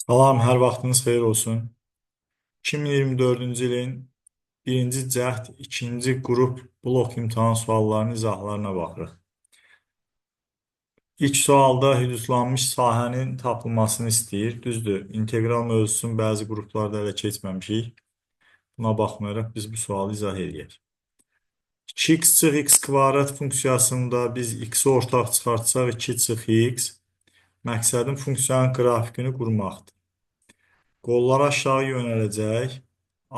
Salam, hər vaxtınız xeyir olsun. 2024-cü ilin birinci cəhd, ikinci qrup blok imtahan suallarının izahlarına baxırıq. İlk sualda hüdudlanmış sahənin tapılmasını istəyir. Düzdür, integral mövzusunu bəzi qruplarda hələ keçməmişik. Buna baxmayaraq biz bu sualı izah eləyək. 2x çıx x kvadrat funksiyasında biz x-i ortaq çıxartsaq 2 çıx x, məqsədim funksiyanın qrafikini qurmaqdır. Qollar aşağı yönələcək.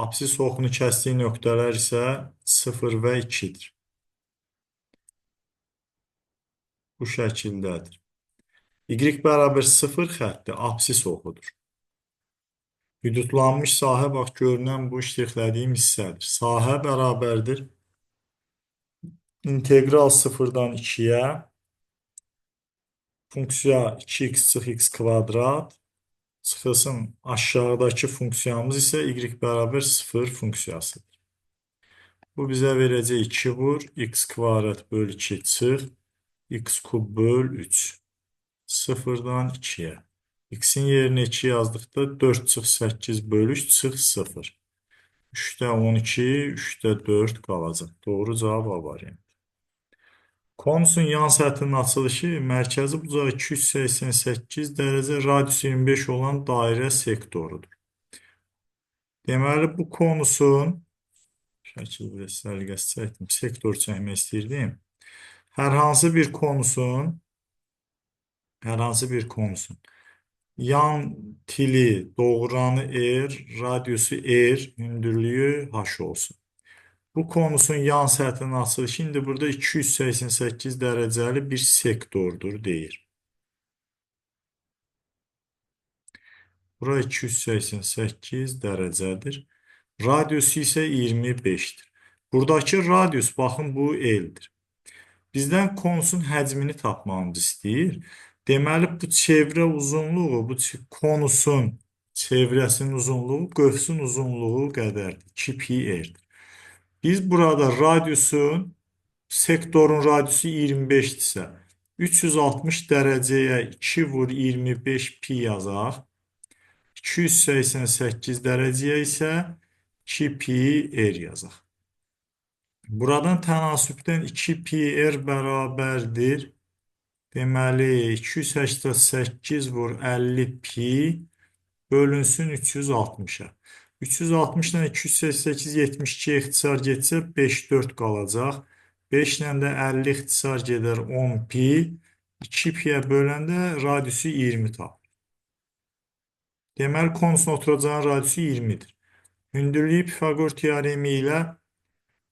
Absis oxunu kəsdiyi nöqtələr isə 0 və 2-dir. Bu şəkildədir. Y bərabər 0 xətti absis oxudur. Hüdudlanmış sahə, bax, görünən bu ştrixlədiyim hissədir. Sahə bərabərdir. İntegral 0-dan 2-yə funksiya 2x çıx x kvadrat çıxılsın aşağıdakı funksiyamız isə y bərabər 0 funksiyasıdır. Bu bizə verəcək 2 vur, x kvadrat böl 2 çıx, x kub böl 3. 0-dan 2-yə. X-in yerinə 2 yazdıqda 4 çıx 8 böl 3 çıx 0. 3-də 12, 3-də 4 qalacaq. Doğru cavab A variantı. Konusun yan səthinin açılışı mərkəzi bucağı 288 dərəcə, radius 25 olan dairə sektorudur. Deməli, bu konusun, şəkil biraz səliqəsi çəkdim, sektor çəkmək istəyirdim. Hər hansı bir konusun, yan tili doğranı R, radiusu R, hündürlüyü H olsun. Bu konusun yan səthinin açılışı indi burada 288 dərəcəli bir sektordur deyir. Bura 288 dərəcədir. Radiusu isə 25-dir. Buradakı radius, baxın, bu L-dir. Bizdən konusun həcmini tapmamızı istəyir. Deməli, bu çevrə uzunluğu, bu konusun çevrəsinin uzunluğu qövsün uzunluğu qədərdir. 2 pi r-dir. Biz burada radiusun, sektorun radiusu 25-dirsə, 360 dərəcəyə 2 vur 25 pi yazaq. 288 dərəcəyə isə 2 pi r yazaq. Buradan tənasübdən 2 pi r bərabərdir. Deməli, 288 vur 50 pi bölünsün 360-a. 360 ilə 288, 72 ixtisar getsə 5, 4 qalacaq. 5 ilə də 50 ixtisar gedər 10 pi. 2 piyə böləndə radiusu 20 tapır. Deməli, konusun oturacağın radiusu 20-dir. Hündürlüyü Pifaqor teoremi ilə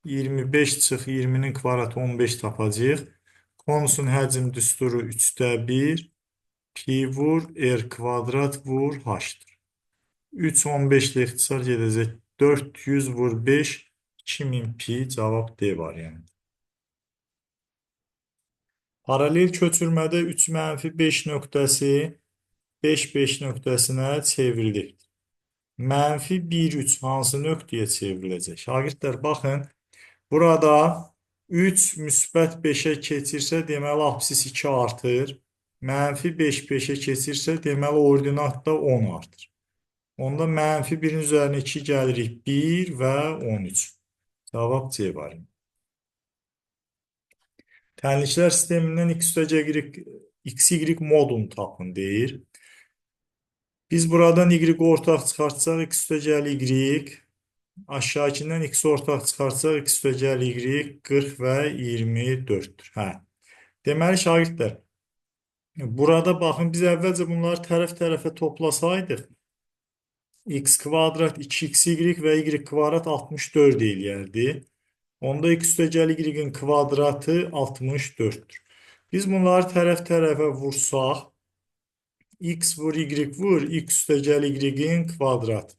25 çıx 20-nin kvadratı 15 tapacağıq. Konusun həcm düsturu 3-də 1 pi vur r kvadrat vur h-dır. 3, 15 ilə ixtisar gedəcək. 400 vur 5, 2000 pi cavab D variantı. Paralel köçürmədə 3 mənfi 5 nöqtəsi 5, 5 nöqtəsinə çevrilibdir. Mənfi 1, 3 hansı nöqtəyə çevriləcək? Şagirdlər, baxın, burada 3 müsbət 5-ə keçirsə, deməli, absis 2 artır. Mənfi 5, 5-ə keçirsə, deməli, ordinat da 10 artır. Onda mənfi 1-in üzərinə 2 gəlirik. 1 və 13. Cavab C variantı. Tənliklər sistemindən x üstəgəl y, x, y modulunu tapın deyir. Biz buradan y ortaq çıxartsaq x üstəgəl y, aşağıkindən x ortaq çıxartsaq x üstəgəl y 40 və 24-dür. Hə. Deməli, şagirdlər, burada baxın, biz əvvəlcə bunları tərəf-tərəfə toplasaydıq, x kvadrat 2xy və y kvadrat 64 eləyərdi. Onda x üstəgəl y-in kvadratı 64-dür. Biz bunları tərəf-tərəfə vursaq, x vur y vur, x üstəgəl y-in kvadratı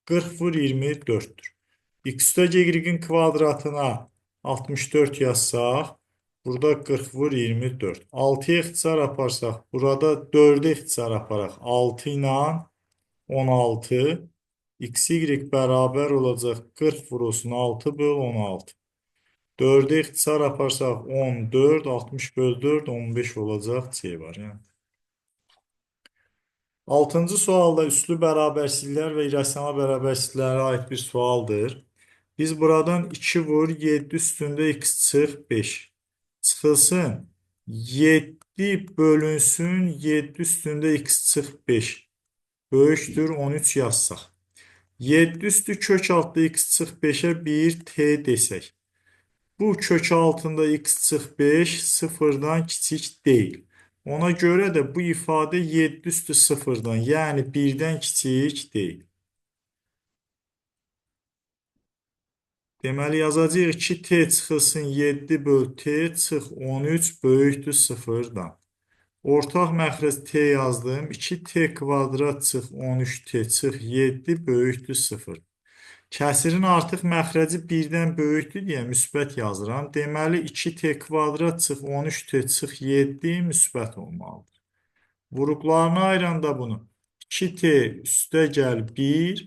40 vur 24-dür. X üstəgəl y-in kvadratına 64 yazsaq, burada 40 vur 24. 6-ya ixtisar aparsaq, burada 4-ə ixtisar aparaq 6 ilə 16, xy bərabər olacaq 40 vurulsun 6 böl 16. 4-ə ixtisar aparsaq 14, 60 böl 4, 15 olacaq C variantı. Altıncı sualda üslü bərabərsizliklər və irrasional bərabərsizliklərə aid bir sualdır. Biz buradan 2 vur 7 üstündə x çıx 5. Çıxılsın 7 bölünsün 7 üstündə x çıx 5. Böyükdür 13 yazsaq. 7 üstü kök altında x çıx 5'e 1 t desək. Bu kök altında x çıx 5 sıfırdan kiçik deyil. Ona görə də bu ifadə 7 üstü sıfırdan, yəni 1-dən kiçik deyil. Deməli, yazacağıq ki, t çıxılsın 7 böl t çıx 13 böyükdür sıfırdan. Ortaq məxrəc t yazdım. 2t kvadrat çıx 13t çıx 7 böyükdür 0. Kəsirin artıq məxrəci 1-dən böyükdür deyə müsbət yazıram. Deməli, 2t kvadrat çıx 13t çıx 7 müsbət olmalıdır. Vuruqlarını ayıranda bunu 2t üstə gəl 1,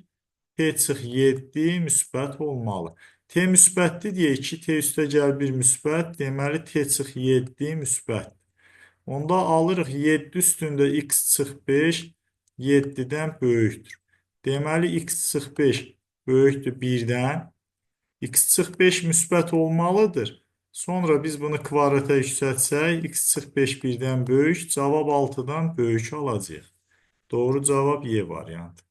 t çıx 7 müsbət olmalı. T müsbətdir deyə 2t üstə gəl 1 müsbət, deməli t çıx 7 müsbətdir. Onda alırıq 7 üstündə x çıx 5 7-dən böyükdür. Deməli, x çıx 5 böyükdür 1-dən. X çıx 5 müsbət olmalıdır. Sonra biz bunu kvadrata yüksəltsək, x çıx 5 1-dən böyük, cavab 6-dan böyük alacağıq. Doğru cavab Y variantı.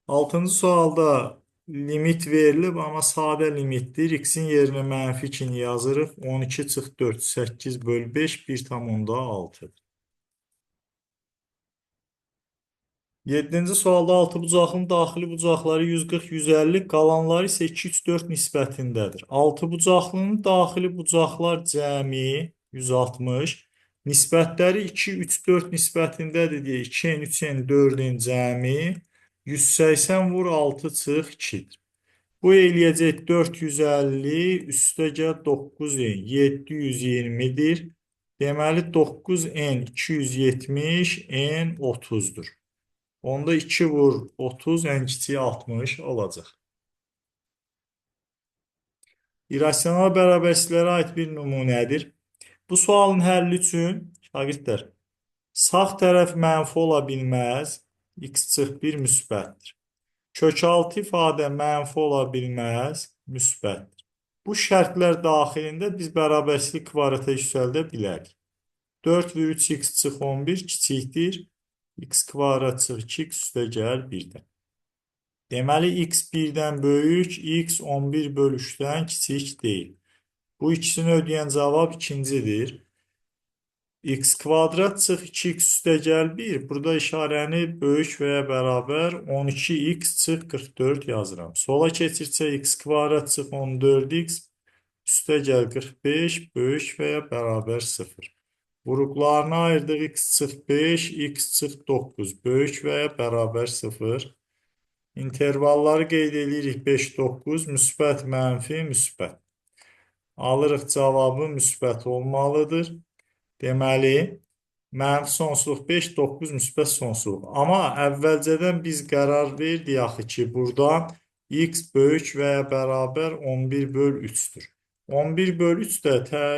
Altıncı sualda limit verilib, amma sadə limitdir. X-in yerinə mənfi 2-ni yazırıq. 12 çıx 4, 8 böl 5, 1,6-dır. Yeddinci sualda altıbucaqlının daxili bucaqları 140-150, qalanları isə 2-3-4 nisbətindədir. Altıbucaqlının daxili bucaqlar cəmi 160, nisbətləri 2-3-4 nisbətindədir deyə 2N, 3N, 4N cəmi 180 vur 6 çıx 2-dir. Bu eləyəcək 450, üstəgəl 9N, 720-dir. Deməli 9N 270, N 30-dur. Onda 2 vur 30, ən kiçiyi 60 olacaq. İrrasional bərabərsizliklərə aid bir nümunədir. Bu sualın həlli üçün, şagirdlər, sağ tərəf mənfi ola bilməz, x çıx 1 müsbətdir. Kök 6 ifadə mənfi ola bilməz, müsbətdir. Bu şərtlər daxilində biz bərabərsizlik kvadrata yüksəldə bilərik. 4 vur 3x çıx 11 kiçikdir. X kvadrat çıx 2x üstə gəl 1-dən. Deməli, x 1-dən böyük, x 11 böl 3-dən kiçik deyil. Bu ikisini ödəyən cavab ikincidir. X kvadrat çıx 2x üstə gəl 1. Burada işarəni böyük və ya bərabər 12x çıx 44 yazıram. Sola keçirsə x kvadrat çıx 14x üstə gəl 45 böyük və ya bərabər 0. Vuruqlarını ayırdıq x çıx 5, x çıx 9 böyük və ya bərabər 0. İntervalları qeyd edirik 5, 9, müsbət, mənfi, müsbət. Alırıq cavabı müsbət olmalıdır. Deməli, mənfi sonsuzluq 5, 9 müsbət sonsuzluq. Amma əvvəlcədən biz qərar verdik axı ki, buradan x böyük və ya bərabər 11 böl 3-dür. 11 böl 3 də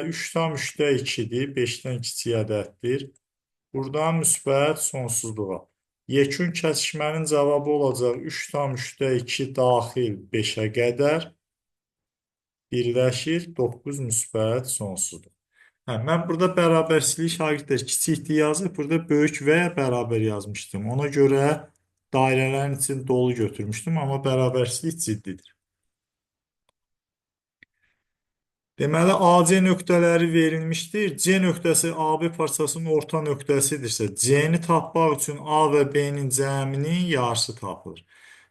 3,3-də 2-dir, 5-dən kiçik ədəddir. Buradan müsbət sonsuzluğa. Yekun kəsişmənin cavabı olacaq 3,3-də 2 daxil 5-ə qədər birləşir 9 müsbət sonsuzluq. Hə, mən burada bərabərsizlik şagirdlər kiçikdir yazıb, burada böyük və ya bərabər yazmışdım. Ona görə dairələrin için dolu götürmüşdüm, amma bərabərsizlik ciddidir. Deməli, AC nöqtələri verilmişdir. C nöqtəsi AB parçasının orta nöqtəsidirsə, C-ni tapmaq üçün A və B-nin cəminin yarısı tapılır.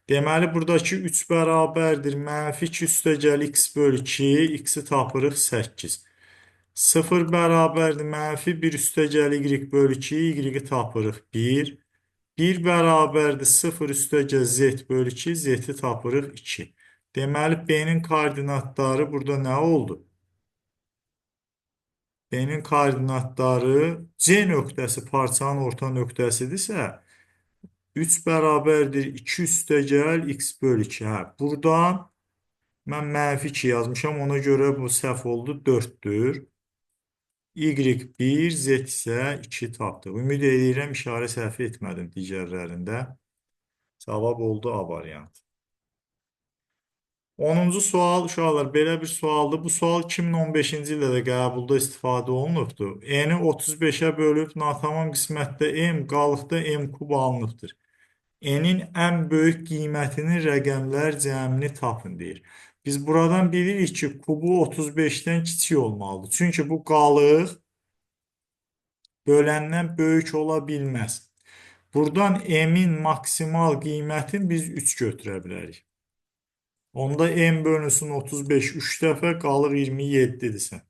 Deməli, buradakı 3 bərabərdir. Mənfi 2 üstə gəl x böl 2, x-i tapırıq 8. 0 bərabərdir. Mənfi 1 üstə gəl y böl 2, y-i tapırıq 1. 1 bərabərdir 0 üstə gəl z böl 2, z-i tapırıq 2. Deməli, B-nin koordinatları burada nə oldu? B-nin koordinatları C nöqtəsi parçanın orta nöqtəsidirsə, 3 bərabərdir 2 üstə gəl x böl 2. Hə, buradan mən mənfi 2 yazmışam. Ona görə bu səhv oldu. 4-dür. Y1, Z isə 2 tapdıq. Ümid edirəm, işarə səhvi etmədim digərlərində. Cavab oldu A variantı. 10-cu sual, uşaqlar, belə bir sualdır. Bu sual 2015-ci ildə də qəbulda istifadə olunubdur. N-i 35-ə bölüb, natamam qismətdə M, qalıqda M kub alınıbdır. N-in ən böyük qiymətinin rəqəmlər cəmini tapın, deyir. Biz buradan bilirik ki, kubu 35-dən kiçik olmalıdır. Çünki bu qalıq böləndən böyük ola bilməz. Buradan M-in maksimal qiymətini biz 3 götürə bilərik. Onda M bölünsün 35 3 dəfə, qalır 27-dirsə.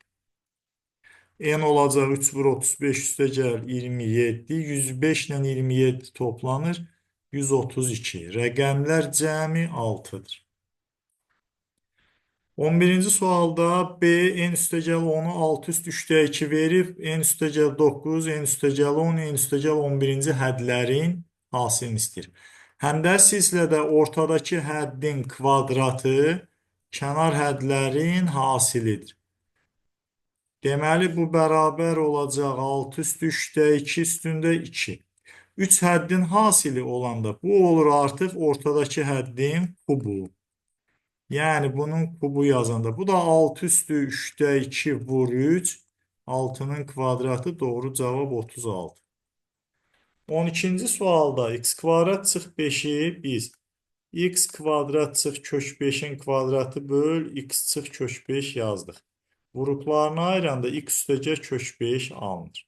N olacaq 3 vur 35 üstə gəl 27. 105 ilə 27 toplanır. 132. Rəqəmlər cəmi 6-dır. 11-ci sualda B n üstəgəl 10-u 6 üst 3-də 2 verib, n üstəgəl 9, n üstəgəl 10, n üstəgəl 11-ci hədlərin hasilini istəyir. Həmdərs silsilədə ortadakı həddin kvadratı kənar hədlərin hasilidir. Deməli, bu bərabər olacaq 6 üst 3-də 2 üstündə 2. 3 həddin hasili olanda bu olur artıq ortadakı həddin kubu. Yəni bunun kubu yazanda. Bu da 6 üstü 3-də 2 vur 3. 6-nın kvadratı, doğru cavab 36. 12-ci sualda x kvadrat çıx 5-i biz x kvadrat çıx kök 5-in kvadratı böl x çıx kök 5 yazdıq. Vuruqlarını ayıranda x üstəgəl kök 5 alınır.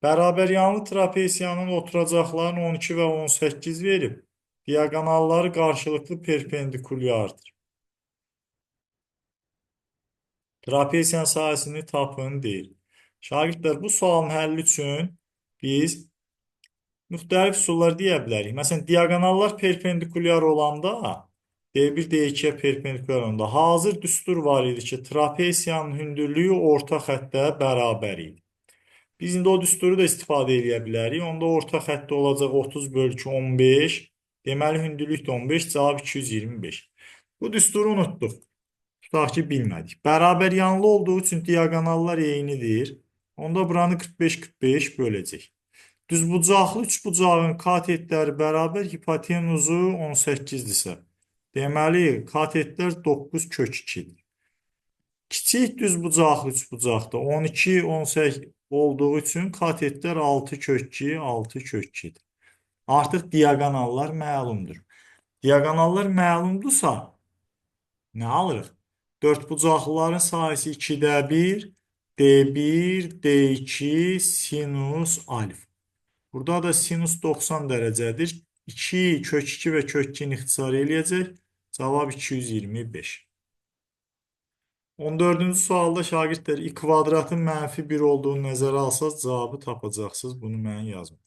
Bərabər yanlı trapesiyanın oturacaqlarını 12 və 18 verib, diaqonalları qarşılıqlı perpendikulyardır. Trapesiyanın sahəsini tapın deyir. Şagirdlər, bu sualın həlli üçün biz müxtəlif üsullar deyə bilərik. Məsələn, diaqonallar perpendikulyar olanda, D1, D2-yə perpendikulyar olanda, hazır düstur var idi ki, trapesiyanın hündürlüyü orta xəttə bərabər idi. Biz indi o düsturu da istifadə edə bilərik. Onda orta xəttə olacaq 30 bölü 2, 15. Deməli, hündürlük də 15, cavab 225. Bu düsturu unutduq. Tutaq ki, bilmədik. Bərabər yanlı olduğu üçün diaqonallar eynidir. Onda buranı 45-45 böləcək. Düzbucaqlı üçbucağın katetləri bərabər, hipotenuzu 18-dirsə. Deməli, katetlər 9 kök 2-dir. Kiçik düzbucaqlı üçbucaqda 12, 18 olduğu üçün katetlər 6 kök 2, 6 kök 2-dir. Artıq diaqonallar məlumdur. Diaqonallar məlumdursa, nə alırıq? Dördbucaqlıların sahəsi 2-də 1, D1, D2, sinus alfa. Burada da sinus 90 dərəcədir. 2, kök 2 və kök 2-ni ixtisar eləyəcək. Cavab 225. 14-cü sualda şagirdlər i kvadratın mənfi 1 olduğunu nəzərə alsaz cavabı tapacaqsınız. Bunu mən yazmıram.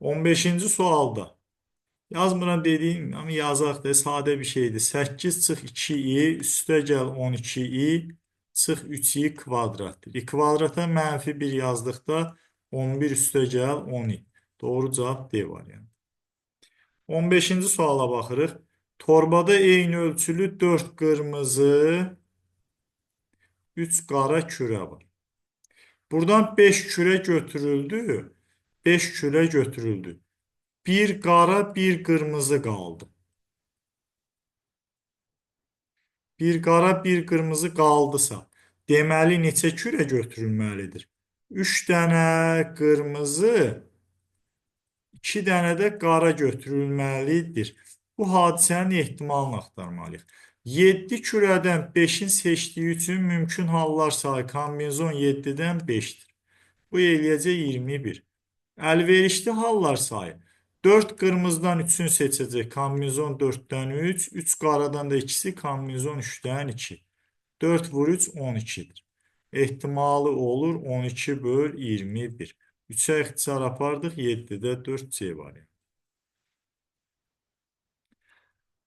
15-ci sualda yazmıram dediyim, amma yazaq da sadə bir şeydir. 8 çıx 2i üstə gəl 12i çıx 3i kvadratdır. I kvadrata mənfi 1 yazdıqda 11 üstə gəl 10i. Doğru cavab D variantı. 15-ci suala baxırıq. Torbada eyni ölçülü 4 qırmızı, 3 qara kürə var. Buradan 5 kürə götürüldü. 5 kürə götürüldü. 1 qara, 1 qırmızı qaldı. 1 qara, 1 qırmızı qaldısa, deməli neçə kürə götürülməlidir? 3 dənə qırmızı, 2 dənə də qara götürülməlidir. Bu hadisənin ehtimalını axtarmalıyıq. 7 kürədən 5-in seçdiyi üçün mümkün hallar sayı kombinezon 7-dən 5-dir. Bu eləyəcək 21. Əlverişli hallar sayı 4 qırmızıdan 3-ün seçəcək kombinezon 4-dən 3, 3 qaradan da ikisi kombinezon 3-dən 2. 4 vur 3 12-dir. Ehtimalı olur 12 böl 21. 3-ə ixtisar apardıq, 7-də 4 C variantı.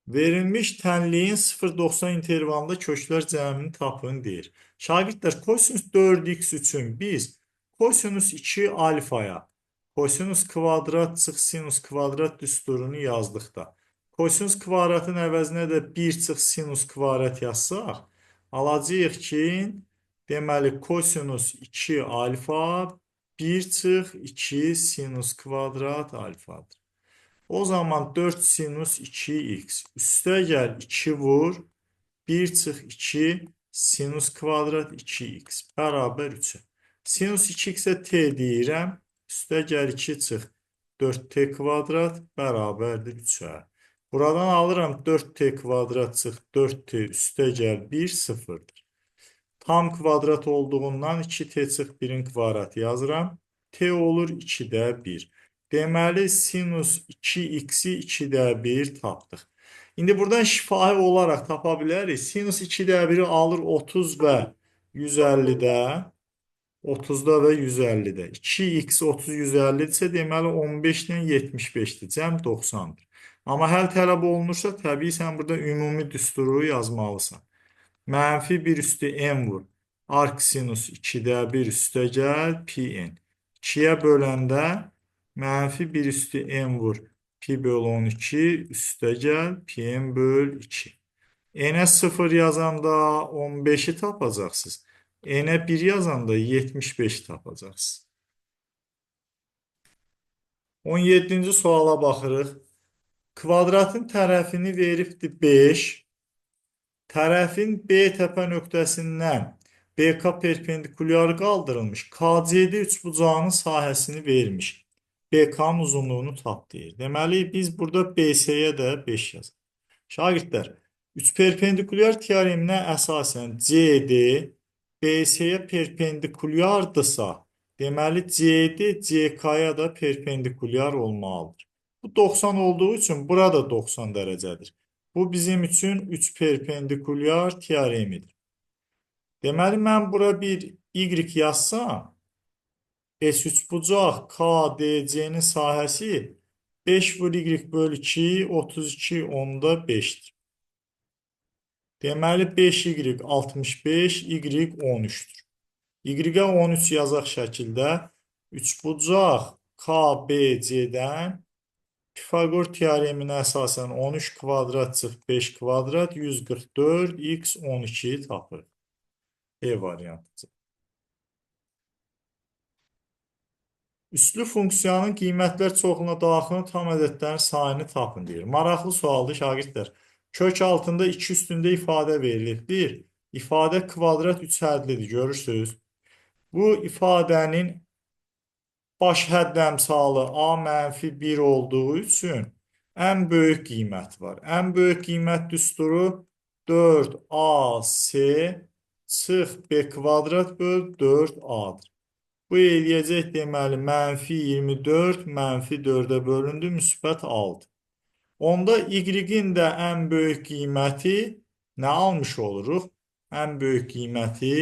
Verilmiş tənliyin 0,90 intervalında köklər cəmini tapın deyir. Şagirdlər, kosinus 4x üçün biz kosinus 2 alfaya kosinus kvadrat çıx sinus kvadrat düsturunu yazdıqda kosinus kvadratın əvəzinə də 1 çıx sinus kvadrat yazsaq, Alacağıq ki, deməli, kosinus 2 alfa 1 çıx 2 sinus kvadrat alfadır. O zaman 4 sinus 2x üstə gəl 2 vur 1 çıx 2 sinus kvadrat 2x bərabər 3-ə. Sinus 2x-ə t deyirəm. Üstə gəl 2 çıx 4t kvadrat bərabərdir 3-ə. Buradan alıram 4t kvadrat çıx 4t üstə gəl 1 sıfırdır. Tam kvadrat olduğundan 2t çıx 1-in kvadratı yazıram. T olur 2-də 1. Deməli, sinus 2x-i 2-də 1 tapdıq. İndi buradan şifahi olaraq tapa bilərik. Sinus 2-də 1-i alır 30 və 150-də. 30-da və 150-də. 2x 30 150-dirsə, deməli 15 ilə 75-dir. Cəm 90-dır. Amma həll tələb olunursa, təbii sən burada ümumi düsturu yazmalısan. Mənfi 1 üstü n vur. Ark sinus 2-də 1 üstə gəl, pi n. 2-yə böləndə mənfi 1 üstü n vur. Pi böl 12 üstə gəl, pi n böl 2. N-ə 0 yazanda 15-i tapacaqsınız. N-ə 1 yazanda 75 tapacaqsınız. 17-ci suala baxırıq. Kvadratın tərəfini veribdir 5. Tərəfin B təpə nöqtəsindən BK perpendikulyarı qaldırılmış. KCD üçbucağının sahəsini vermiş. BK-nın uzunluğunu tap deyir. Deməli, biz burada BC-yə də 5 yazaq. Şagirdlər, üç perpendikulyar teoreminə əsasən CD BC-yə perpendikulyardısa, deməli CD CK-ya da perpendikulyar olmalıdır. Bu 90 olduğu üçün burada 90 dərəcədir. Bu bizim üçün 3 perpendikulyar teoremidir. Deməli, mən bura bir Y yazsam, S3 bucaq KDC-nin sahəsi 5 vur Y böl 2, 32 onda 5-dir. Deməli, 5Y 65, Y 13-dür. Y-ə 13 yazaq şəkildə üçbucaq KBC-dən Pifaqor teoreminə əsasən 13 kvadrat çıx 5 kvadrat 144 x 12 tapırıq. E variantı. Üslü funksiyanın qiymətlər çoxluğuna daxil tam ədədlərin sayını tapın deyir. Maraqlı sualdır şagirdlər. Kök altında 2 üstündə ifadə verilibdir. İfadə kvadrat 3 hədlidir, görürsünüz. Bu ifadənin baş hədd əmsalı A mənfi 1 olduğu üçün ən böyük qiymət var. Ən böyük qiymət düsturu 4AC çıx B kvadrat böl 4A-dır. Bu eləyəcək deməli mənfi 24 mənfi 4-ə bölündü müsbət 6. Onda Y-in də ən böyük qiyməti nə almış oluruq? Ən böyük qiyməti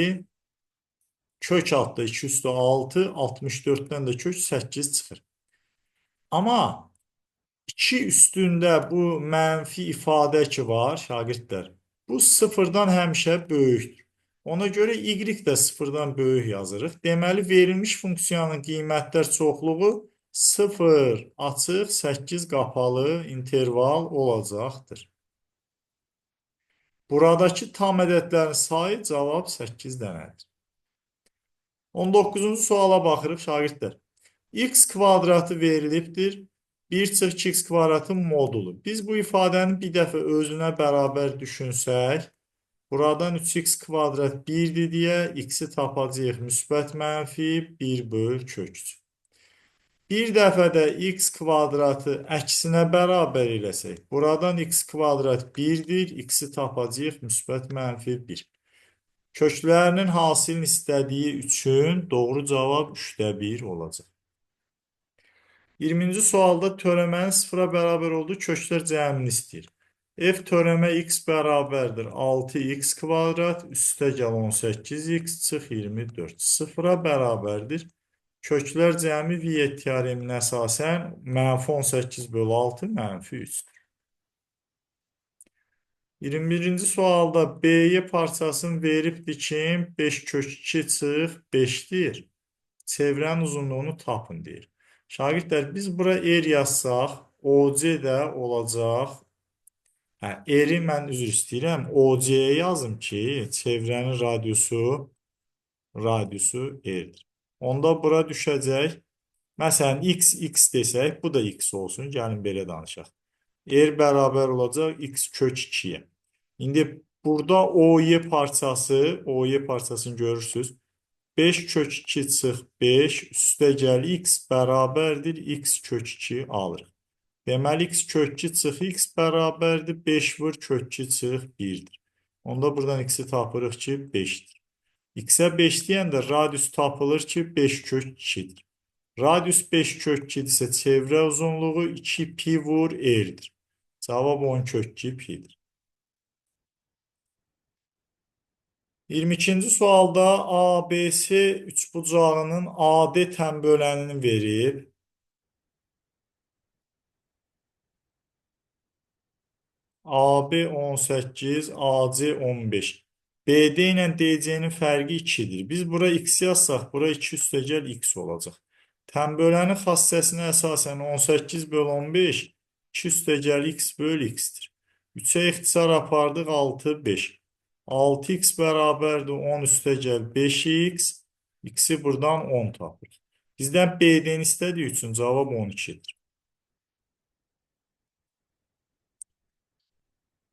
kök altda 2 üstü 6, 64-dən də kök 8 çıxır. Amma 2 üstündə bu mənfi ifadə ki var, şagirdlər, bu sıfırdan həmişə böyükdür. Ona görə y də sıfırdan böyük yazırıq. Deməli, verilmiş funksiyanın qiymətlər çoxluğu 0 açıq, 8 qapalı interval olacaqdır. Buradakı tam ədədlərin sayı cavab 8 dənədir. 19-cu suala baxırıq şagirdlər. X kvadratı verilibdir. 1 çıx 2x kvadratın modulu. Biz bu ifadəni bir dəfə özünə bərabər düşünsək, buradan 3x kvadrat 1-dir deyə x-i tapacağıq müsbət mənfi 1 böl kök 3. Bir dəfə də x kvadratı əksinə bərabər eləsək, buradan x kvadrat 1-dir, x-i tapacağıq müsbət mənfi 1. Köklərinin hasilini istədiyi üçün doğru cavab 3-də 1 olacaq. 20-ci sualda törəmənin sıfıra bərabər olduğu köklər cəmini istəyir. F törəmə x bərabərdir 6x kvadrat, üstə gəl 18x, çıx 24. Sıfıra bərabərdir. Köklər cəmi Viet teoreminə əsasən mənfi 18 bölü 6 mənfi 3-dür. 21-ci sualda BY parçasını veribdir ki, 5 kök 2 çıx 5-dir. Çevrənin uzunluğunu tapın deyir. Şagirdlər, biz bura R yazsaq, OC də olacaq Hə, R-i mən üzr istəyirəm. OC-yə yazım ki, çevrənin radiusu R-dir. Onda bura düşəcək. Məsələn, x, x desək, bu da x olsun. Gəlin belə danışaq. R bərabər olacaq x kök 2-yə. İndi burada OY parçası, OY parçasını görürsünüz. 5 kök 2 çıx 5, üstə gəl x bərabərdir x kök 2 alırıq. Deməli, x kök 2 çıx x bərabərdir 5 vur kök 2 çıx 1-dir. Onda buradan x-i tapırıq ki, 5-dir. X-ə 5 deyəndə radius tapılır ki, 5 kök 2-dir. Radius 5 kök 2-dirsə çevrə uzunluğu 2 pi vur r-dir. Cavab 10 kök 2 pidir. 22-ci sualda ABC üçbucağının AD tənbölənini verib. AB 18, AC 15. BD ilə DC-nin fərqi 2-dir. Biz bura x yazsaq, bura 2 üstəgəl x olacaq. Tənbölənin xassəsinə əsasən 18 böl 15, 2 üstəgəl x böl x-dir. 3-ə ixtisar apardıq 6, 5. 6x bərabərdir 10 üstəgəl 5x. X-i buradan 10 tapırıq. Bizdən BD-ni istədiyi üçün cavab 12-dir.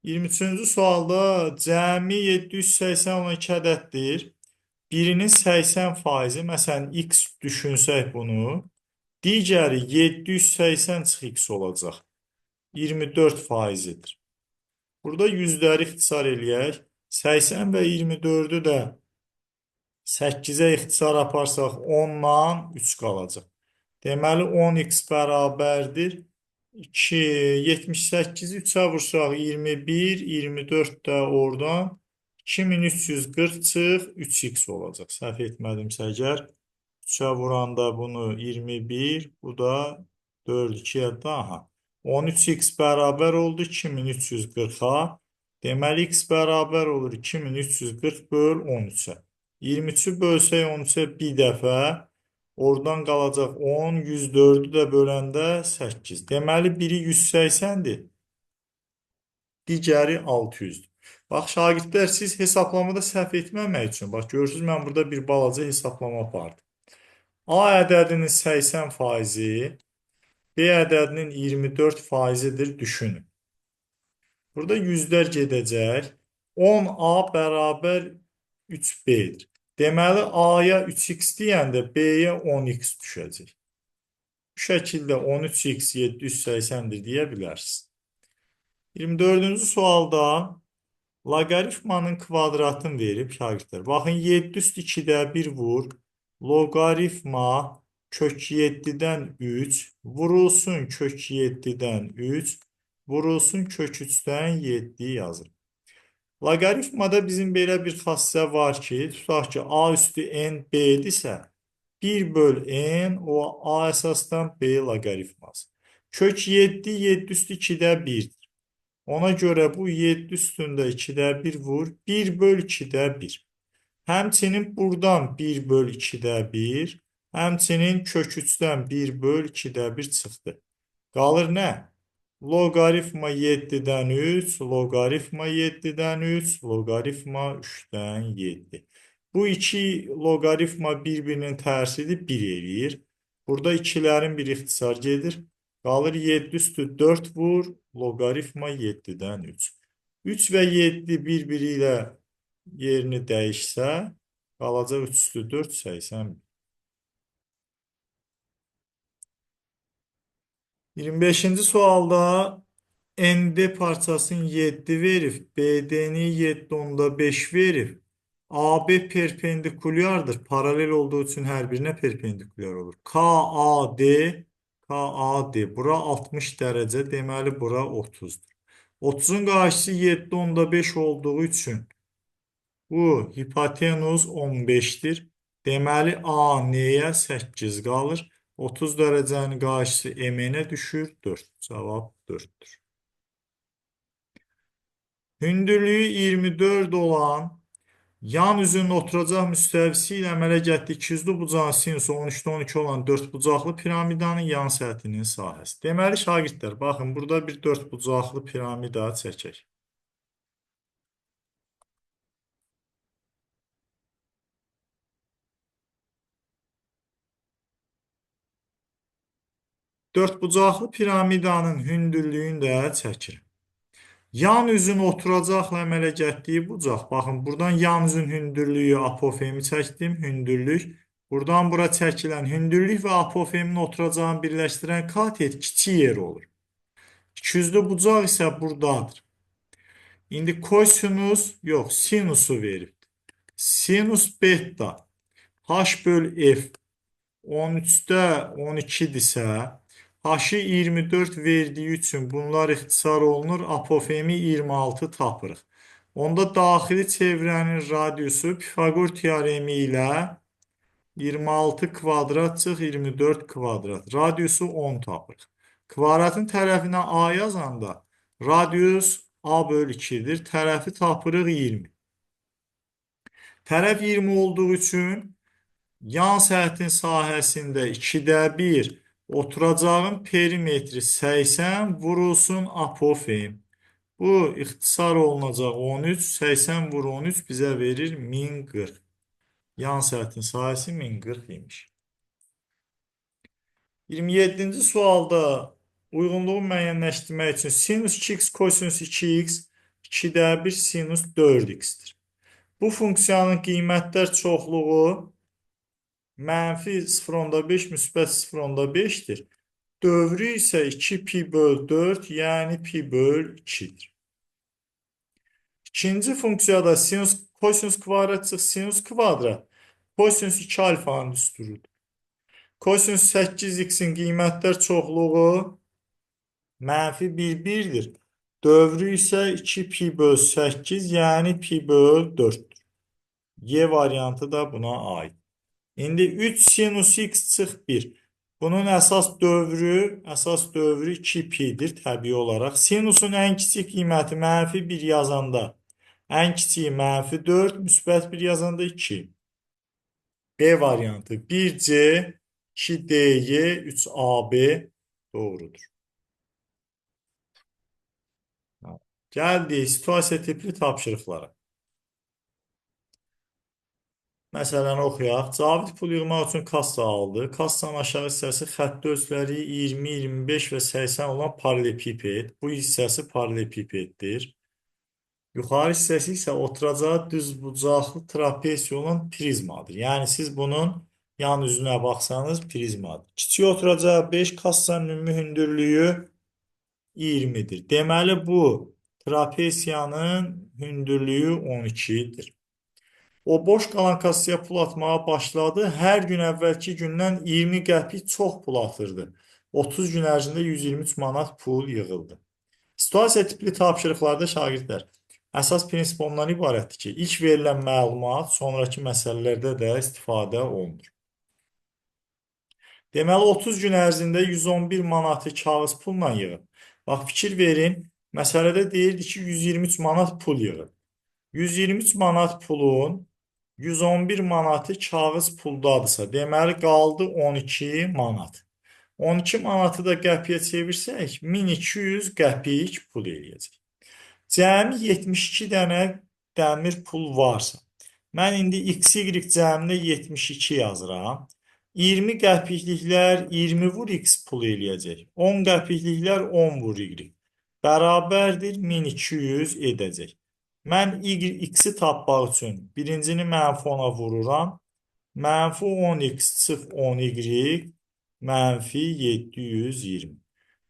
23-cü sualda cəmi 780 olan iki ədəddir. Birinin 80%, məsələn, x düşünsək bunu, digəri 780 çıx x olacaq. 24 faizidir. Burada yüzləri ixtisar eləyək. 80 və 24-ü də 8-ə ixtisar aparsaq 10-dan 3 qalacaq. Deməli 10x bərabərdir 2, 78-i 3-ə vursaq 21, 24 də oradan 2340 çıx 3x olacaq. Səhv etmədimsə əgər 3-ə vuranda bunu 21, bu da 4, 2-yə də, aha. 13x bərabər oldu 2340-a. Deməli, x bərabər olur 2340 böl 13-ə. 23-ü bölsək 13-ə bir dəfə, oradan qalacaq 10, 104-ü də böləndə 8. Deməli, biri 180-dir, digəri 600-dür. Bax, şagirdlər, siz hesablamada səhv etməmək üçün, bax, görürsünüz, mən burada bir balaca hesablama apardım. A ədədinin 80%, B ədədinin 24%-dir, düşünün. Burada yüzlər gedəcək. 10A bərabər 3B-dir. Deməli, A-ya 3x deyəndə B-yə 10x düşəcək. Bu şəkildə 13x 780-dir deyə bilərsiniz. 24-cü sualda loqaritmanın kvadratını verib şagirdlər. Baxın, 7 üst 2-də 1 vur. Loqaritma kök 7-dən 3 vurulsun kök 7-dən 3 vurulsun kök 3-dən 7 yazır. Loqaritmada bizim belə bir xassə var ki, tutaq ki, A üstü n B-dirsə, 1 böl n, o A əsasdan B loqaritması. Kök 7, 7 üstü 2-də 1-dir. Ona görə bu 7 üstündə 2-də 1 vur, 1 böl 2-də 1. Həmçinin buradan 1 böl 2-də 1, həmçinin kök 3-dən 1 böl 2-də 1 çıxdı. Qalır nə? Loqaritma 7-dən 3, loqaritma 7-dən 3, loqaritma 3-dən 7. Bu iki loqaritma bir-birinin tərsidir, 1 eləyir. Burada ikilərin bir ixtisar gedir. Qalır 7 üstü 4 vur, loqaritma 7-dən 3. 3 və 7 bir-biri ilə yerini dəyişsə, qalacaq 3 üstü 4, 81. 25-ci sualda ND parçasını 7 verib, BD-ni 7.5 verib. AB perpendikulyardır. Paralel olduğu üçün hər birinə perpendikulyar olur. KAD, KAD. Bura 60 dərəcə, deməli bura 30-dur. 30-un qarşısı 7.5 olduğu üçün bu hipotenuz 15-dir. Deməli A-N-yə 8 qalır. 30 dərəcənin qarşısı MN-ə düşür 4. Cavab 4-dür. Hündürlüyü 24 olan Yan üzünün oturacaq müstəvisi ilə əmələ gəldiyi ikiyüzlü bucağın sinusu 13-də 12 olan dördbucaqlı piramidanın yan səthinin sahəsi. Deməli, şagirdlər, baxın, burada bir dördbucaqlı piramida çəkək. Dördbucaqlı piramidanın hündürlüyünü də çəkirəm. Yan üzün oturacaqla əmələ gəldiyi bucaq. Baxın, buradan yan üzün hündürlüyü apofemi çəkdim, hündürlük. Buradan bura çəkilən hündürlük və apofemin oturacağını birləşdirən katet kiçik yer olur. İkiyüzlü bucaq isə buradadır. İndi kosinus, yox, sinusu veribdir. Sinus beta h böl f 13-də 12-dirsə, H-ı 24 verdiyi üçün bunlar ixtisar olunur. Apofemi 26 tapırıq. Onda daxili çevrənin radiusu Pifaqor teoremi ilə 26 kvadrat çıx 24 kvadrat. Radiusu 10 tapırıq. Kvadratın tərəfinə A yazanda radius A böl 2-dir. Tərəfi tapırıq 20. Tərəf 20 olduğu üçün yan səthin sahəsində 2-də 1 oturacağın perimetri 80 vurulsun apofem. Bu ixtisar olunacaq 13. 80 vur 13 bizə verir 1040. Yan səthin sahəsi 1040 imiş. 27-ci sualda uyğunluğu müəyyənləşdirmək üçün sinus 2x kosinus 2x 2-də 1 sinus 4x-dir. Bu funksiyanın qiymətlər çoxluğu mənfi 0,5 müsbət 0,5-dir. Dövrü isə 2 pi böl 4, yəni pi böl 2-dir. İkinci funksiyada sinus, kosinus kvadrat çıx sinus kvadrat kosinus 2 alfanın düsturudur. Kosinus 8x-in qiymətlər çoxluğu mənfi 1, 1-dir. Dövrü isə 2 pi böl 8, yəni pi böl 4-dür. Y variantı da buna aid. İndi 3 sinus x çıx 1. Bunun əsas dövrü 2 pi'dir təbii olaraq. Sinusun ən kiçik qiyməti mənfi 1 yazanda ən kiçiyi mənfi 4, müsbət 1 yazanda 2. B variantı 1C, 2DY, 3AB doğrudur. Gəldik situasiya tipli tapşırıqlara. Məsələn, oxuyaq. Cavid pul yığmaq üçün kassa aldı. Kassanın aşağı hissəsi xətti ölçüləri 20, 25 və 80 olan paralelipiped. Bu hissəsi paralelipipeddir. Yuxarı hissəsi isə oturacağı düzbucaqlı trapesiya olan prizmadır. Yəni siz bunun yan üzünə baxsanız prizmadır. Kiçik oturacağı 5, kassanın ümumi hündürlüyü 20-dir. Deməli bu trapesiyanın hündürlüyü 12-dir. O boş qalan kassaya pul atmağa başladı. Hər gün əvvəlki gündən 20 qəpik çox pul atırdı. 30 gün ərzində 123 manat pul yığıldı. Situasiya tipli tapşırıqlarda şagirdlər, əsas prinsip ondan ibarətdir ki, ilk verilən məlumat sonraki məsələlərdə də istifadə olunur. Deməli, 30 gün ərzində 111 manatı kağız pulla yığıb. Bax, fikir verin, məsələdə deyirdi ki, 123 manat pul yığıb. 123 manat pulun 111 manatı kağız puldadırsa, deməli qaldı 12 manat. 12 manatı da qəpiyə çevirsək, 1200 qəpik pul eləyəcək. Cəmi 72 dənə dəmir pul varsa, mən indi XY cəminə 72 yazıram. 20 qəpikliklər 20 vur X pul eləyəcək. 10 qəpikliklər 10 vur Y. Bərabərdir 1200 edəcək. Mən X-i tapmaq üçün birincini mənfi 10-a vururam. Mənfi 10x çıx 10y mənfi 720.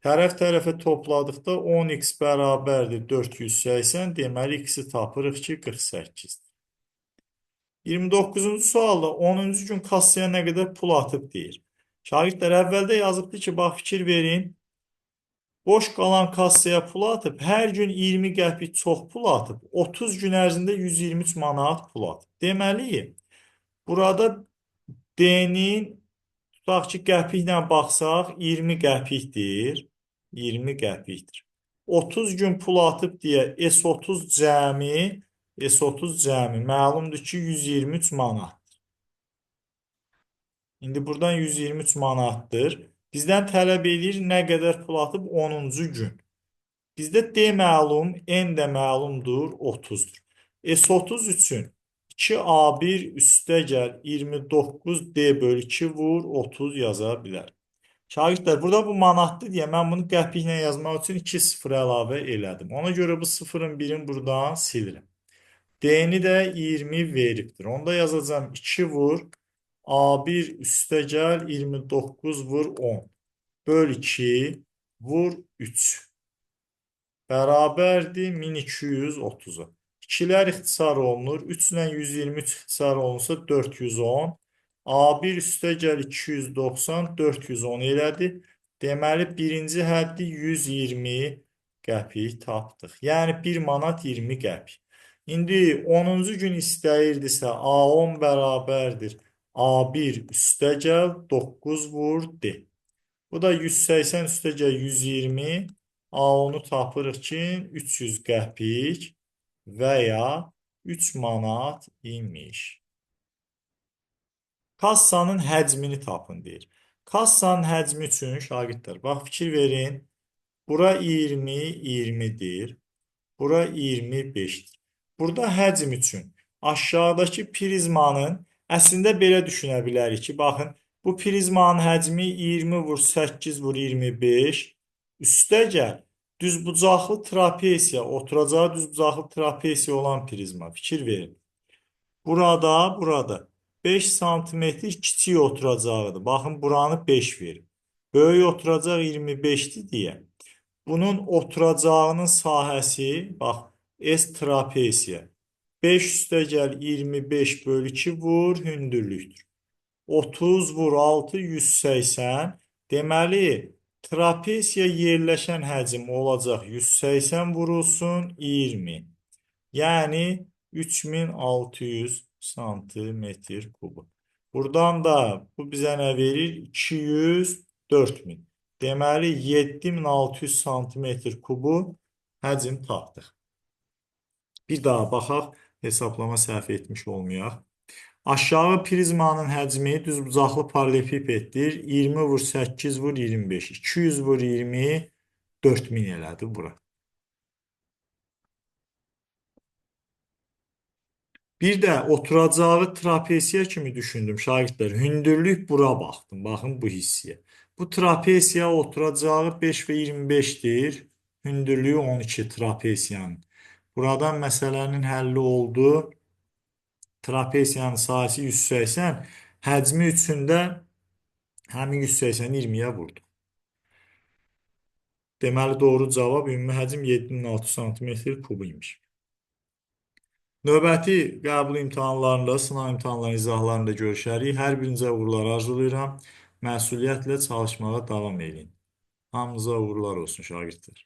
Tərəf tərəfə topladıqda 10x bərabərdir 480. Deməli, x-i tapırıq ki, 48-dir. 29-cu sualda 10-cu gün kassaya nə qədər pul atıb deyir. Şagirdlər əvvəldə yazıbdı ki, bax fikir verin. Boş qalan kassaya pul atıb, hər gün 20 qəpik çox pul atıb, 30 gün ərzində 123 manat pul atıb. Deməli, burada D-nin, tutaq ki, qəpiklə baxsaq, 20 qəpikdir. 20 qəpikdir. 30 gün pul atıb deyə S30 cəmi S30 cəmi məlumdur ki, 123 manatdır. İndi buradan 123 manatdır. Bizdən tələb edir nə qədər pul atıb 10-cu gün. Bizdə D məlum, N də məlumdur, 30-dur. S30 üçün 2A1 üstə gəl 29 D bölü 2 vur 30 yaza bilər. Şagirdlər, burada bu manatdır deyə mən bunu qəpiklə yazmaq üçün 2 sıfır əlavə elədim. Ona görə bu sıfırın birini buradan silirəm. D-ni də 20 veribdir. Onda yazacağam 2 vur A1 üstə gəl 29 vur 10 böl 2 vur 3 bərabərdir 1230-a. 2-lər ixtisar olunur. 3 ilə 123 ixtisar olunsa 410. A1 üstə gəl 290, 410 elədi. Deməli, birinci həddi 120 qəpik tapdıq. Yəni, 1 manat 20 qəpik. İndi 10-cu gün istəyirdisə, A10 bərabərdir. A1 üstə gəl 9 vur D. Bu da 180 üstə gəl 120. A10-u tapırıq ki, 300 qəpik və ya 3 manat imiş. Kassanın həcmini tapın deyir. Kassanın həcmi üçün şagirdlər, bax fikir verin. Bura 20, 20-dir. Bura 25-dir. Burada həcm üçün aşağıdakı prizmanın əslində belə düşünə bilərik ki, baxın, bu prizmanın həcmi 20 vur 8 vur 25. Üstə gəl düzbucaqlı trapesiya, oturacağı düzbucaqlı trapesiya olan prizma. Fikir verin. Burada 5 santimetr kiçik oturacağıdır. Baxın, buranı 5 verin. Böyük oturacaq 25-dir deyə. Bunun oturacağının sahəsi, bax, S trapesiya. 5 üstə gəl 25 bölü 2 vur hündürlükdür. 30 vur 6, 180. Deməli, trapesiya yerləşən həcm olacaq 180 vurulsun 20. Yəni 3600 santimetr kubu. Buradan da bu bizə nə verir? 204.000. Deməli, 7600 santimetr kubu həcm tapdıq. Bir daha baxaq, hesablama səhv etmiş olmayaq. Aşağı prizmanın həcmi düzbucaqlı paralelipipeddir. 20 vur 8 vur 25. 200 vur 20, 4000 elədi bura. Bir də oturacağı trapesiya kimi düşündüm şagirdlər. Hündürlük bura baxdım. Baxın bu hissiyə. Bu trapesiya oturacağı 5 və 25-dir. Hündürlüyü 12 trapesiyanın. Buradan məsələnin həlli oldu. Trapesiyanın sahəsi 180. Həcmi üçün də həmin 180-i 20-yə vurduq. Deməli, doğru cavab ümumi həcm 7600 santimetr kubu imiş. Növbəti qəbul imtahanlarında, sınav imtahanlarının izahlarında görüşərik. Hər birinizə uğurlar arzulayıram. Məsuliyyətlə çalışmağa davam edin. Hamınıza uğurlar olsun şagirdlər.